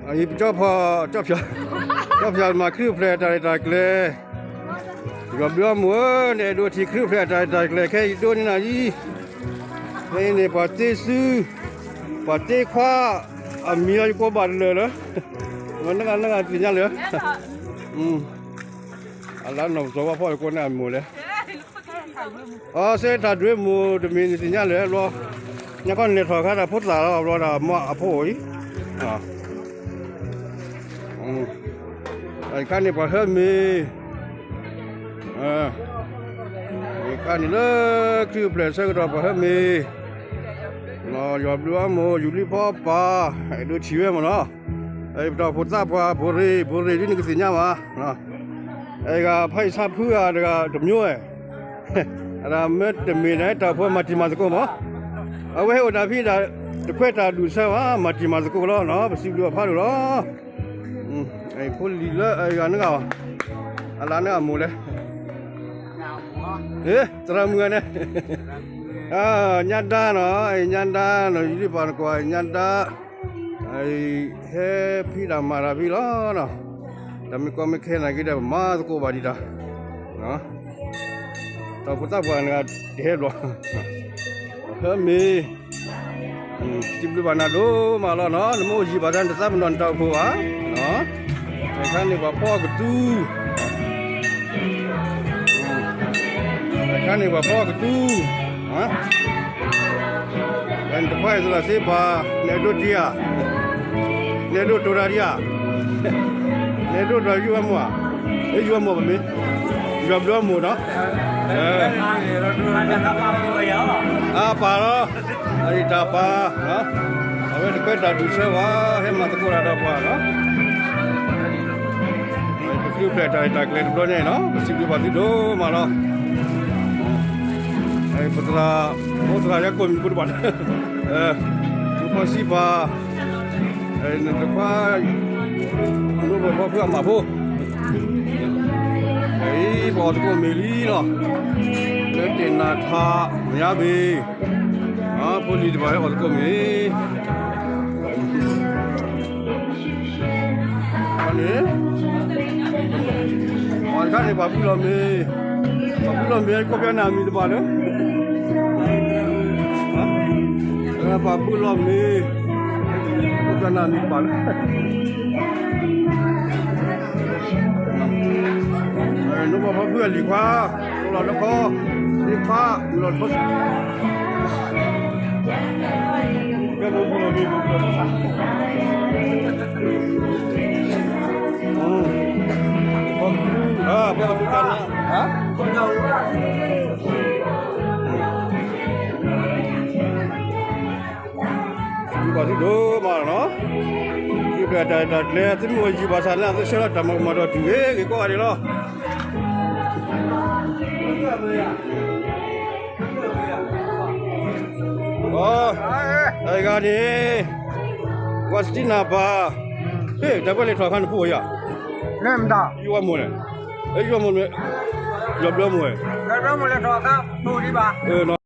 အီ အံၤ ကၠီဖီၣ် ကၠီဖီၣ် ကၠီဖီၣ်မၤခရံာ်အိၣ်ဖျဲၣ်အတၢ်ရဲၣ်တၢ်ကျဲၤ, ယွၤဘျုးအီမူဧၢ, နအဲၣ်ဒိးထံၣ်ခရံာ်အိၣ်ဖျဲၣ်အတၢ်ရဲၣ်တၢ်ကျဲၤ ခဲအံၤဒိးန့ၢ်နၤအံၤ, ခဲအံၤန့ၣ် ပှၤတ့စု ပှၤတ့ခွါ အမံၤလီၤ ယကိးဘၣ်တလၢာ်လၢ မ့ၢ်နဂၤနဂၤသ့ၣ်ညါလၢာ်, အလါနီၣ်ပစီၤဝါဖီၣ်ယကိးန့ၢ်အမိၢ်လဲၣ်, အီ စဲထးဒွဲမိၢ်တမံၤနသ့ၣ်ညါလၢာ်ဘျီ, ညါခီနလဲၤထီၣ်ခါတၢ်ဖိသၣ်လီၤဘျီဒီး မ့ၢ်အဖိအံၤ, အခါန့ၣ်ပှၤဟၢမ့ၤ, အခါန့ၣ်လၢ ခရံာ်အိၣ်ဖျဲၣ်ဆၢကတီၢ်ပှၤဟၢမ့ၤ, ယွၤဘျုးအီမူ ယူၤလံဖီပာ် အဲၣ်ဒိးထံၣ်ဝဲမ့ၢ်နီၤ, ပတၢ်အိၣ်ဖှိၣ်သးပှၢ် ဖိရ့ၣ် ဖိရ့ၣ်ဒ်နကသ့ၣ်ညါဘၣ်, အဲဂၤဖးယံာ်ဆါဖုဂၤတဂၤတမံၤဝဲ, အတၢ်မ့ၢ်တမ့ၢ်န့ၣ် တၢ်အိၣ်ဖှိၣ်မၤတံၤမၤသကိးမး, အဝဲဟဲအိၣ်တၢ်ဖံးဒၣ် တခွဲးတၢ်ဒူၣ်ဆၢဘၣ် မၤတံၤမၤသကိးလီၤနီၤ, ပစံးဘျုးအဖးဒိၣ်လီၤ, ဖိလံၤလၢအဂၤနဂၤ, အလါနဂၤမိၢ်လဲၣ်, သရၣ်မုၣ်ဂၤန့ၣ်, ညါဒါနီၤ, ညါဒါနီၤ ယူၤလံပာ်နကွၢ် ညါဒါ ဟဲဖံးတၢ်မၤတၢ်ဖံးလီၤ, တၢ်မ့ၢ်ကီမ့ၢ်ခဲနာ်က့ဒီး ပမၤသကိးဘၣ်ဒံးတၢ်, တၢ်အိၣ်ဖှိၣ်သးပှၢ်န့ၣ် တဟဲဘျီ, ဟၢမ့ၤ, စံးဘျုးဘၣ်နၤဒိၣ်မးလီၤနီၤ, နမ့ၢ်အိၣ်ယံၤဘၣ်ဆၣ်န့ၣ် တသးပ့ၤနီၣ်နတၢ်အိၣ်ဖှိၣ်ဘၣ်, အခါန့ၣ်ပှၤဖီကတူ အခါန့ၣ်ပှၤဖီကတူ, နတခွါအံၤသရၣ်စ့ပၤ, နအဲၣ်ဒိးတံၤဧါ, နအဲၣ်ဒိးတိၤတၢ်ဒံးဧါ, နအဲၣ်ဒိးတၢ်ယူၤအမိၢ်ဧါ, အဲၣ်ယူၤအမိၢ်ပမ့ၢ်, ယွၤဘျုးအမိၢ်နီၤ, အပၢ်လီၤ, အတၢ်ပၢ်, အဝဲတခွဲးတၢ်ဒူၣ်ဆၢဝဲ ဟဲမၤသကိးတၢ်ဒီးပှၤနီၤ ပကဖျဲးတၢ်ရဲၣ်တၢ်ကျဲၤတဘျီညါအံၤနီၤ, ပစံးဘျုးဘၣ်သုဒိၣ်မးလီၤ. ပသရၣ်, ဖိသရၣ်ယၤကိးမံၤဖိတဘၣ်, ဖိစံပၤ, နတခွါ, နိဖီဖီဖုအမးဖိ, အံၤပအီၣ်သကိးမ့ၤလံလီၤ, လၢတ့ၢ်နၤထး, မယါဘ့ၣ်, ဖိလံၤတဘၣ်ဟဲအီၣ်သကိးမ့ၤ န့ၣ်, အခါန့ၣ်ပှၤဘုလီၤမ့ၤ, ပှၤဘုလီၤမ့ၤ ကိးပျီနၤမံၤတဘၣ်လၢ, ပှၤဘုလီၤမ့ၤ, ကိးပျီနၤမံၤတဘၣ်လၢ, နိဖီဖီဖုအလံၤခွါ, လီၤလၢခီ, လံၤခွါ, ဘုလီၤတခီ ဘၣ်သုဒိၣ်မးနီၤ, ယုၢ်ပျဲၢ်တၢ်ရဲၣ်တၢ်ကျဲၤ သုမ့ၢ်အိၣ်ယံၤဘၣ်ဆၣ်န့ၣ် သုဆှၢလီၤတၢ်မၤကမၣ်ဒီးတုၤဂ့ၤဂ့ၤကိးဂၤဒဲးလီၤ. အဂၤန့ၣ် ကွၢ်စတံနၢ်ပၢ်, ဟ့ၣ် တၢ်ပှဲၤလဲၤထီၣ်အခါန့ၣ်ဖိအယၤ, ယွၤမိၢ်န့ၣ်, ယွၤမိၢ်န့ၣ်, ယွၤဘျုးမိၢ်, ယွၤဘျုးမိၢ်လဲၤထီၣ်အခါဖိဒံးဘၣ်,